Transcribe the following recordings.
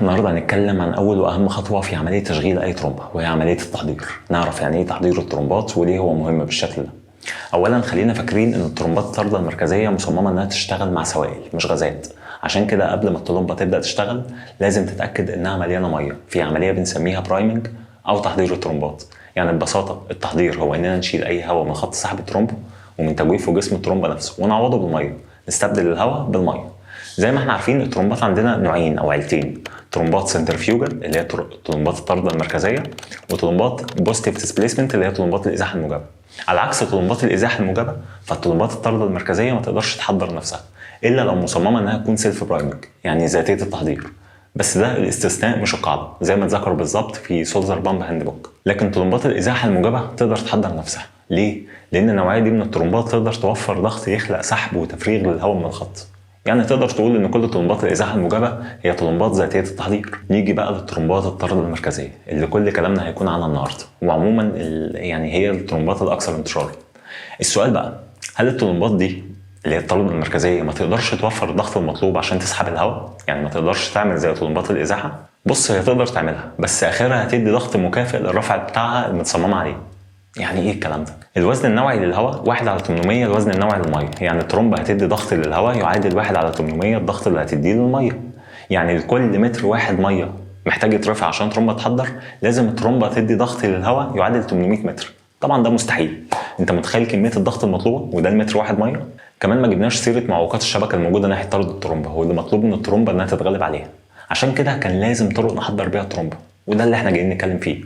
النهارده هنتكلم عن اول واهم خطوة في عملية تشغيل اي ترومبه، وهي عملية التحضير. نعرف يعني ايه تحضير الترومبات وليه هو مهم بالشكل ده. اولا خلينا فاكرين ان الترومبات الطارده المركزية مصممه انها تشتغل مع سوائل مش غازات، عشان كده قبل ما الطلمبه تبدا تشتغل لازم تتاكد انها مليانة مية، في عملية بنسميها priming او تحضير الترومبات. يعني ببساطة التحضير هو اننا نشيل اي هواء من خط سحب الترومبه ومن تجويف جسم الترومبه نفسه ونعوضه بالمية، نستبدل الهواء بالمية. زي ما احنا عارفين الترومبات عندنا نوعين او عيلتين، ترومبات centrifugal اللي هي ترومبات الطارده المركزية، وترومبات positive displacement اللي هي ترومبات الازاحه الموجبة. على عكس ترومبات الازاحه الموجبة، فالترومبات الطارده المركزية ما تقدرش تحضر نفسها الا لو مصممه انها تكون self priming، يعني ذاتية التحضير. بس ده الاستثناء مش القاعدة، زي ما اتذكر بالظبط في Sulzer Pump Handbook. لكن ترومبات الازاحه الموجبة تقدر تحضر نفسها. ليه؟ لان النوعية دي من الترومبات تقدر توفر ضغط يخلق سحب وتفريغ للهواء من الخط. يعني تقدر تقول ان كل طرمبات الازاحه الموجبة هي طرمبات ذاتية التحضير. نيجي بقى للطرمبات الطرد المركزية اللي كل كلامنا هيكون عنها النهارده، وعموما يعني هي الطرمبات الاكثر انتشارا. السؤال بقى، هل الطرمبات دي اللي هي الطرد المركزية ما تقدرش توفر الضغط المطلوب عشان تسحب الهواء؟ يعني ما تقدرش تعمل زي طرمبات الازاحه؟ بص، هي تقدر تعملها، بس اخرها هتدي ضغط مكافئ للرفع بتاعها المتصممه عليه. يعني ايه الكلام ده؟ الوزن النوعي للهواء 1 على 800 الوزن النوعي للمية، يعني الترومبه هتدي ضغط للهواء يعادل 1 على 800 الضغط اللي هتديه للمية. يعني لكل متر واحد مية محتاج يترفع عشان ترومبه تحضر، لازم الترومبه تدي ضغط للهواء يعادل 800 متر. طبعا ده مستحيل. انت متخيل كمية الضغط المطلوبة وده المتر واحد مية؟ كمان ما جبناش سيره معوقات الشبكة الموجودة ناحية طرد الترومبه، واللي مطلوب من الترومبه انها تتغلب عليها. عشان كده كان لازم طرق نحضر بيها الترومبه، وده اللي احنا جايين نتكلم فيه.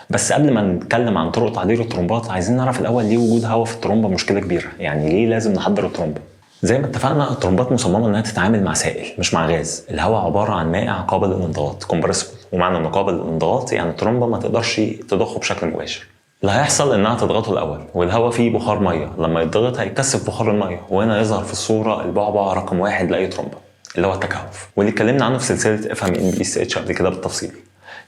بس قبل ما نتكلم عن طرق تحضير الترومبات، عايزين نعرف الاول ليه وجود هواء في الترومبه مشكلة كبيرة. يعني ليه لازم نحضر الترومبه؟ زي ما اتفقنا، الترومبات مصممه انها تتعامل مع سائل مش مع غاز. الهواء عبارة عن مائع قابل للانضغاط، compressible، ومعنى انه قابل للانضغاط يعني الترومبه ما تقدرش تضخه بشكل مباشر. اللي هيحصل انها تضغطه الاول، والهواء فيه بخار مية، لما يتضغط هيكثف بخار المية، وهنا يظهر في الصورة البعبع رقم واحد لاي ترومبه اللي هو التكهف، واللي اتكلمنا عنه في سلسلة افهم NPSH قبل كده بالتفصيل.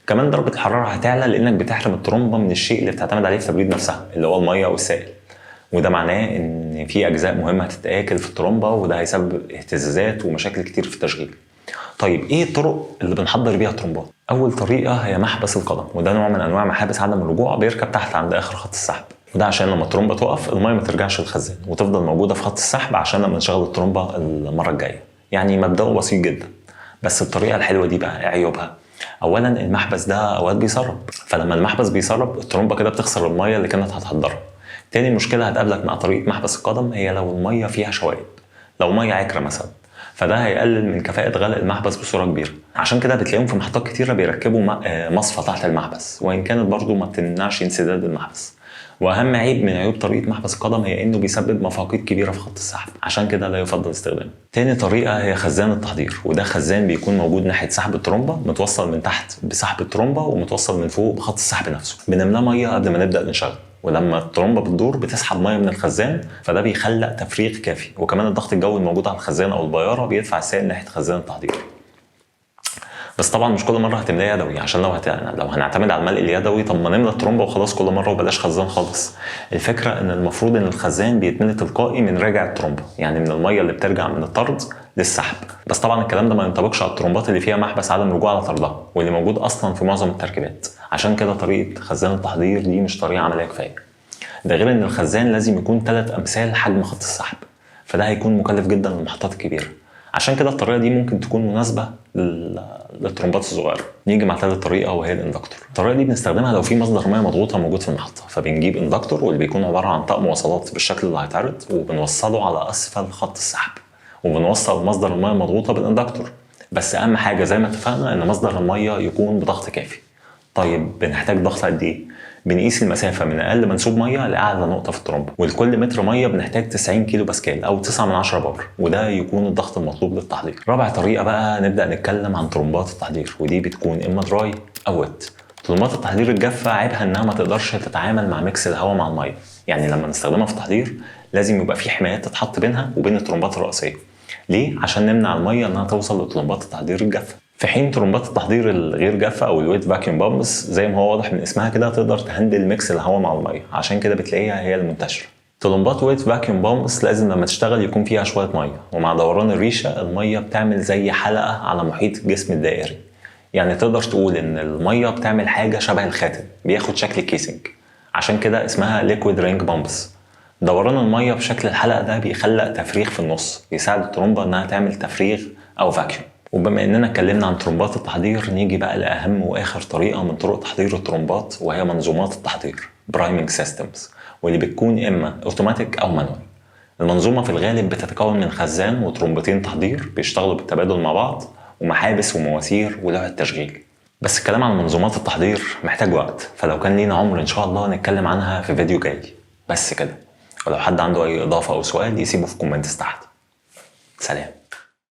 كمان درجه الحرارة هتعلى لانك بتحرم الترومبه من الشيء اللي بتعتمد عليه في تبريد نفسها اللي هو المية او السائل، وده معناه ان في اجزاء مهمة هتتاكل في الترومبه، وده هيسبب اهتزازات ومشاكل كتير في التشغيل. طيب ايه الطرق اللي بنحضر بيها الترومبات؟ اول طريقه هي محبس القدم، وده نوع من انواع محابس عدم الرجوع بيركب تحت عند اخر خط السحب، وده عشان لما الترومبه تقف المية ما ترجعش للخزان وتفضل موجودة في خط السحب عشان لما نشغل الترومبه المرة الجاية. يعني مبدأه بسيط جدا. بس الطريقة الحلوة دي بقى ايه عيوبها؟ اولا المحبس ده اوقات بيسرب، فلما المحبس بيسرب الترومبه كده بتخسر المية اللي كانت هتحضرها. تاني مشكلة هتقابلك مع طريقه محبس القدم هي لو المية فيها شوائب، لو مية عكره مثلا، فده هيقلل من كفاءة غلق المحبس بصورة كبيرة. عشان كده بتلاقيهم في محطات كتيرة بيركبوا مصفى تحت المحبس، وإن كانت برضو ما بتمنعش انسداد المحبس. وأهم عيب من عيوب طريقة محبس القدم هي إنه بيسبب مفاقيد كبيرة في خط السحب، عشان كده لا يفضل استخدامه. تاني طريقة هي خزان التحضير، وده خزان بيكون موجود ناحية سحب الترومبة، متوصل من تحت بسحب الترومبة ومتوصل من فوق بخط السحب نفسه. بنملاه مية قبل ما نبدأ نشغل، ولما الترومبه بتدور بتسحب مية من الخزان، فده بيخلق تفريغ كافي، وكمان الضغط الجوي الموجود على الخزان او البياره بيدفع السائل ناحية خزان التحضير. بس طبعا مش كل مرة هتملاه يدوي، عشان لو هنعتمد على الملء اليدوي طب ما نملى الترومبه وخلاص كل مرة وبلاش خزان خالص. الفكرة ان المفروض ان الخزان بيتملي تلقائي من راجع الترومبه، يعني من المية اللي بترجع من الطرد للسحب. بس طبعا الكلام ده ما ينطبقش على الترومبات اللي فيها محبس عدم رجوع على طردها، واللي موجود اصلا في معظم التركيبات. عشان كده طريقه خزان التحضير دي مش طريقه عملية كفاية. ده غير ان الخزان لازم يكون 3 امثال حجم خط السحب، فده هيكون مكلف جدا للمحطات الكبيرة. عشان كده الطريقة دي ممكن تكون مناسبة للترومبات الصغيرة. نيجي مع ثالث طريقه وهي ال inductor. الطريقة دي بنستخدمها لو في مصدر مية مضغوطه موجود في المحطة، فبنجيب inductor واللي بيكون عبارة عن طقم وصلات بالشكل اللي هيتعرض، وبنوصله على اسفل خط السحب، وبنوصل مصدر المية المضغوطه بال inductor. بس اهم حاجة زي ما اتفقنا ان مصدر المية يكون بضغط كافي. طيب بنحتاج ضغط قد ايه؟ بنقيس المسافة من اقل منسوب مية لاعلى نقطة في الترومبه، ولكل متر مية بنحتاج 90 كيلو باسكال او 9 من 10 بار، وده يكون الضغط المطلوب للتحضير. رابع طريقه بقى نبدا نتكلم عن ترومبات التحضير، ودي بتكون اما dry او wet. ترومبات التحضير الجافه عيبها انها ما تقدرش تتعامل مع mix الهواء مع المية، يعني لما نستخدمها في التحضير لازم يبقى في حمايات تتحط بينها وبين الترومبات الرئيسية. ليه؟ عشان نمنع المية انها توصل لترومبات التحضير الجافه. في حين ترومبات التحضير الغير جافة او ال wet vacuum pumps زي ما هو واضح من اسمها كده تقدر ت handle mix الهواء مع المية، عشان كده بتلاقيها هي المنتشرة. ترومبات wet vacuum pumps لازم لما تشتغل يكون فيها شوية مية، ومع دوران الريشة المية بتعمل زي حلقة على محيط الجسم الدائري. يعني تقدر تقول ان المية بتعمل حاجة شبه الخاتم بياخد شكل casing، عشان كده اسمها liquid ring pumps. دوران المية بشكل الحلقة ده بيخلق تفريغ في النص يساعد الترومبه انها تعمل تفريغ او vacuum. وبما اننا اتكلمنا عن ترومبات التحضير، نيجي بقى لاهم واخر طريقه من طرق تحضير الترومبات، وهي منظومات التحضير priming systems، واللي بتكون اما اوتوماتيك او manual. المنظومة في الغالب بتتكون من خزان وترومبتين تحضير بيشتغلوا بالتبادل مع بعض، ومحابس ومواسير ولوحه تشغيل. بس الكلام عن منظومات التحضير محتاج وقت، فلو كان لينا عمر ان شاء الله نتكلم عنها في فيديو جاي. بس كده، ولو حد عنده اي اضافه او سؤال يسيبه في comments تحت. سلام.